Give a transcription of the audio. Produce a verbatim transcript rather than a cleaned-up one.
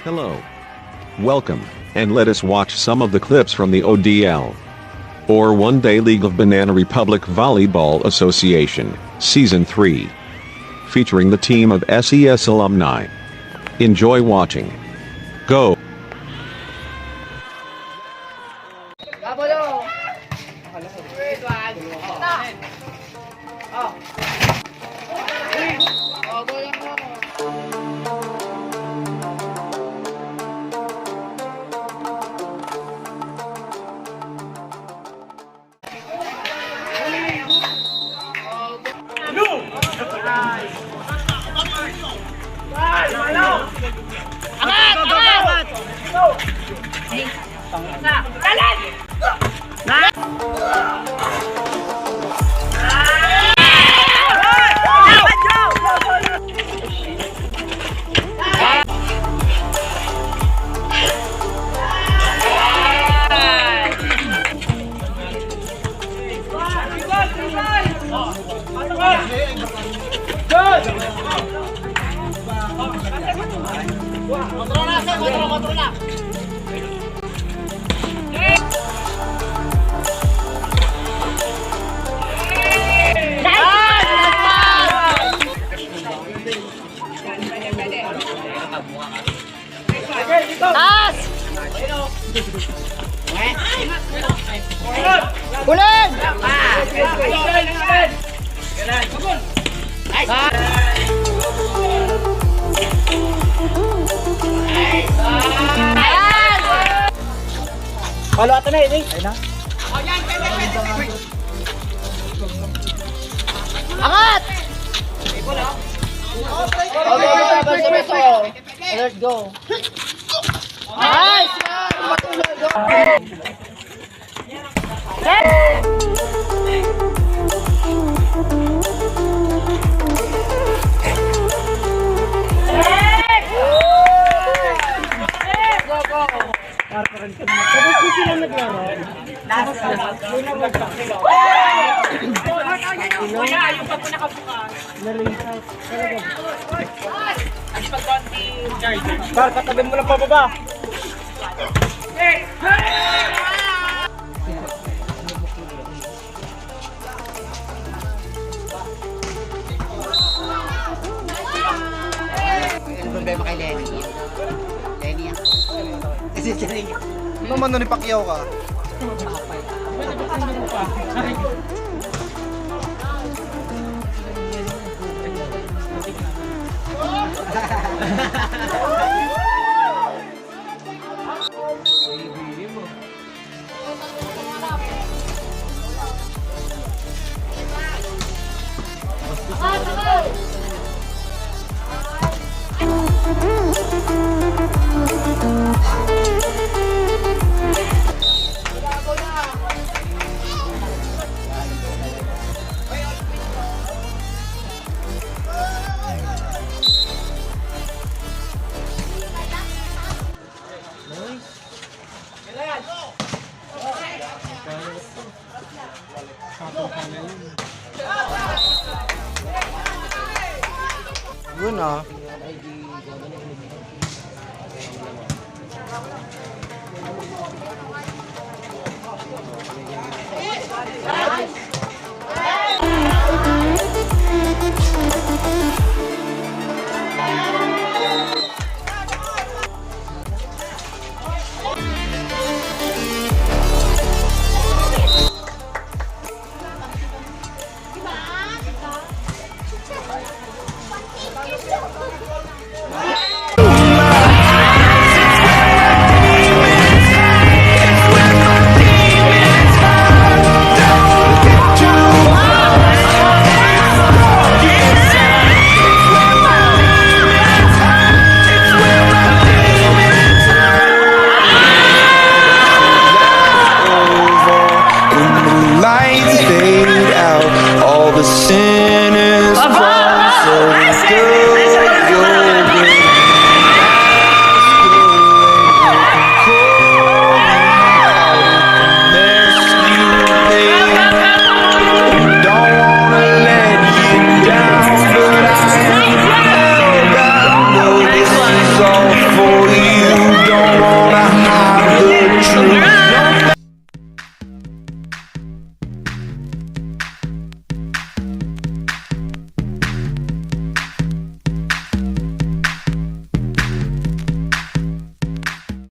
Hello. Welcome, and let us watch some of the clips from the O D L, or One Day League of Banana Republic Volleyball Association, Season three, featuring the team of S E S alumni. Enjoy watching. Go! Taas! Kunin! Halo ata na, ini. Ayun na. Angat! Alert, go. Nice! Para, para, para. Tapos ko sila naglaro. Last, last. Kaya ayaw pa po nakabukas. Narita. Talaga. Ang pagkonti. Par, katabi mo lang pababa. Ano problema kay Lenny? Lenny, ah. Kasi siya rin. Ano man, ni Pacquiao ka? Yun, ah. Ira